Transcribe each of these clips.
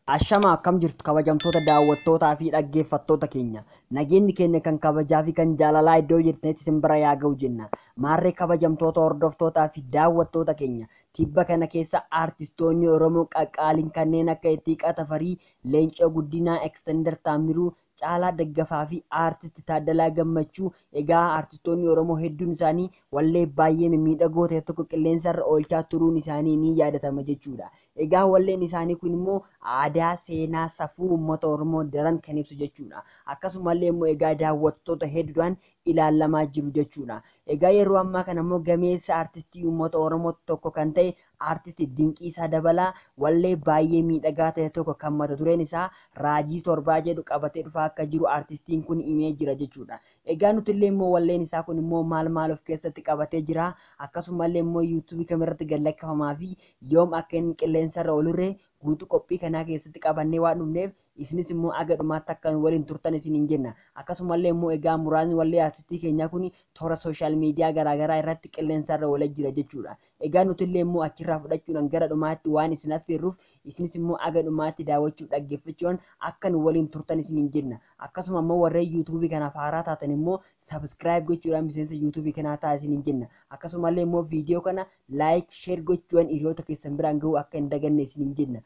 Ashama akkam jirtu kabajamtoota daawwattootaa fi dhaggeeffattoota keenya. Nageenyi keenya kan kabajaa fi kan jaalalaa iddoo jirtanitti isin bira yaa ga'u jenna. Maarree kabajamtoota hordoftootaa fi daawwattoota keenya. Tibba kana keessa aartistoonni Oromoo qaqqaaliin kanneen akka Ittiiqaa Tafarii, Leencoo Guddinaa, Eksender Taammiruu, Caalaa Daggafaa fi aartist Taaddalaa Gammachuu egaa aartistoonni Oromoo hedduun isaanii wallee baay'ee mimmiidhagoo ta'e tokko qilleensarra oolchaa turuun isaanii ni yaadatama jechuudha. Egaa walleen isaanii kun immoo aadaa, seenaa, safuu uummata Oromoo daran kan ibsu jechuudha. Akkasumallee immoo egaa daawwattoota hedduudhaan ilaalamaa jiru jechuudha. Egaa yeroo ammaa kana immoo gameessa aartistii uummata Oromoo tokko kan ta'e aartist Dinqiisaa Dabalaa wallee baay'ee miidhagaa ta'e tokko kan mata dureen isaa Raajii Torbaa jedhu qabatee dhufaa akka jiru aartistiin kun himee jira jechuudha. Egaa nuti illee immoo walleen isaa kun immoo maal maal of keessatti qabatee jira, akkasumallee immoo yuutuubii kamirratti gad lakkifamaa fi yoom akka inni qilleensarra oolurree guutuu qophii kanaa keessatti qabannee waan dhufneef isinis immoo aga dhumaatti akka waliin turtan isiniin jenna. Akkasumallee immoo egaa muraasni wallee aartistii keenyaa kun toora sooshaal miidiyaa garaagaraa irratti qilleensarra oolee jira jechuudha. Egaa nuti illee immoo achirraa fudhachuudhaan gara dhumaatti waan isin affeerruuf isinis immoo aga dhumaatti daawwachuuf dhaggeeffachuudhaan akka nu waliin turtan isiniin jenna. Akkasuma immoo warreen yuutuubii kanaaf haaraa taatan immoo sabskiraayib gochuudhaan miseensa yuutuubii kanaa ta'a isiniin jenna. Akkasumallee immoo viidiyoo kana laayik, sheer gochuudhaan hiriyoota keessan biraan ga'uu akka hin daganne isiniin jenna.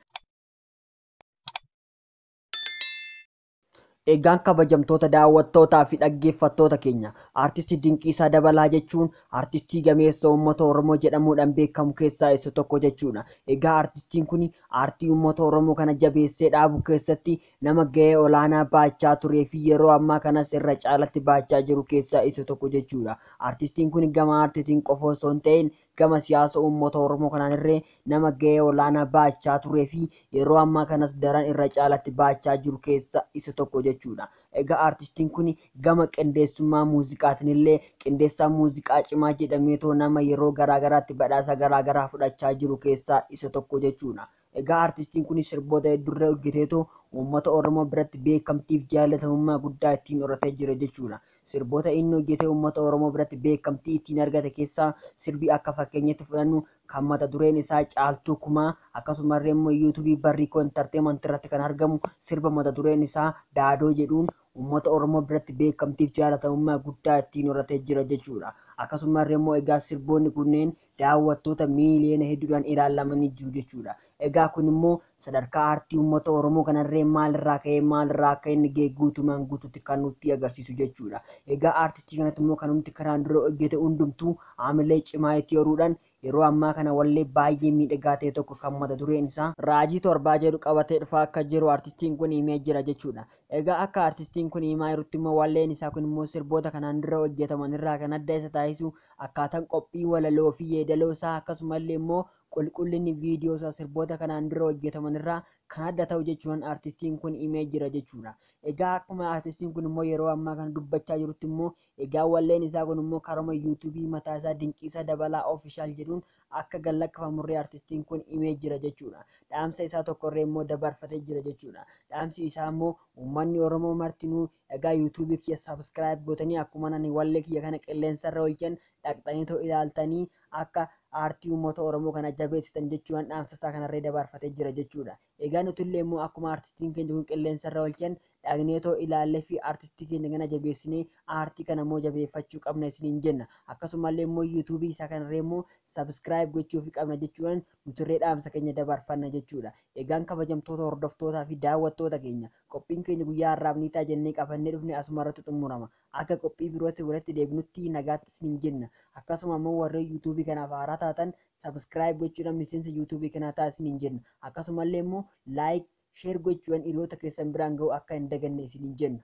Egaan kabajamtoota daawwattootaa fi dhaggeeffattoota keenya, aartistii Dinqiisaa Dabalaa jechuun aartistii gameessa uummata Oromoo jedhamuudhaan beekamu keessaa isa tokko jechuudha. Egaa aartistiin kun aartii uummata Oromoo kana jabeessee dhaabuu keessatti nama gahee olaanaa baachaa turee fi yeroo ammaa kanas irra caalatti baachaa jiru keessaa isa tokko jechuudha. Aartistiin kun gama aartiitiin qofa osoo hin ta'in gama siyaasa uummata Oromoo kanaan illee nama gahee olaanaa baachaa turee fi yeroo ammaa kanas daran irra caalatti baachaa jiru keessaa isa tokko jechuudha. Egaa aartistiin kun gama qindeessummaa muuziqaatiin illee qindeessaa muuziqaa cimaa jedhameetoo nama yeroo garaagaraatti badhaasa garaagaraa fudhachaa jiru keessaa isa tokko jechuudha. Egaa aartistiin kun sirboota hedduurra hojjeteetoo uummata Oromoo biratti beekamtiif jaalatamummaa guddaa ittiin horatee jira jechuudha. Sirboota inni hojjetee uummata Oromoo biratti beekamtii ittiin argate keessaa sirbi akka fakkeenyatti fudhannu kan mata dureen isaa Caaltuu Kumaa, akkasumallee immoo yuutuubii Barriikoo Intarteemantii irratti kan argamu sirba mata dureen isaa Daadoo jedhuun uummata Oromoo biratti beekamtiif jaalatamummaa guddaa ittiin horatee jira jechuudha. Akkasumallee immoo egaa sirboonni kunneen daawwattoota miiliyoona hedduudhaan ilaalamanii jiru jechuudha. Egaa kun immoo sadarkaa aartii uummata Oromoo kanarree maalirraa ka'ee maalirraa akka inni ga'e guutumaan guutuutti kan nutti agarsiisu jechuudha. Egaa aartistii kanatti immoo kanumti kanaan dura hojjete hundumtuu haamilee cimaa itti horuudhaan yeroo ammaa kana wallee baay'ee miidhagaa ta'e tokko kan mata dureen isaa Raajii Torbaa jedhu qabatee dhufaa akka jiru aartistiin kun himee jira jechuudha. Egaa akka aartistiin kun himaa jirutti immoo walleen isaa kun immoo sirboota kanaan dura hojjetaman irraa kan adda isa taasisu akkaataan qophii walaloo fi yeedaloo isaa akkasumallee immoo qulqullinni viidiyoo isaa sirboota kanaan dura hojjetaman irraa kan adda ta'u jechuun aartistiin kun himee jira jechuudha. Egaa akkuma aartistiin kun immoo yeroo ammaa kana dubbachaa jirutti immoo egaa walleen isaa kun immoo karuma yuutuubii mataa isaa Dinqiisaa Dabalaa Ofishaal jedhuun akka gad lakkifamurree aartistiin kun himee jira jechuudha. Dhaamsa isaa tokkorree immoo dabarfatee jira jechuudha. Dhaamsi isaa immoo uummanni Oromoo martinuu egaa yuutuubii kiyya sabskiraayib gootanii akkuma ani wallee kiyya kana qilleensarra oolchan dhaqxanii too ilaaltanii akka aartii uummata Oromoo kana jabeessitan jechuudhaan dhaamsa isaa kanarree dabarfatee jira jechuudha. Egaa nuti illee immoo akkuma aartistiin keenya kun qilleensarra oolchan dhaqnee too ilaallee fi aartistii keenya kana jabeessinee aartii kana immoo jabeeffachuu qabna isiniin jenna. Akkasumallee immoo yuutuubii isaa kanarree immoo sabskiraayib gochuufi qabna jechuudhaan nutirree dhaamsa keenya dabarfanna jechuudha. Egaan kabajamtoota hordoftootaa fi daawwattoota keenya qophiin keenya guyyaa har'aaf ni ta'a jennee qabannee dhufne asuma irratti xumurama. Akka qophii birootti walitti deebinutti nagaatti isiniin jenna. Akkasuma immoo warreen yuutuubii kanaaf haaraa taatan sabskiraayib gochuudhaan miseensa yuutuubii kanaa ta'a isiniin jenna. Akkasumallee immoo laayik, sheer gochuudhaan hiriyoota keessan biraan ga'uu akka hin daganne isiniin jenna.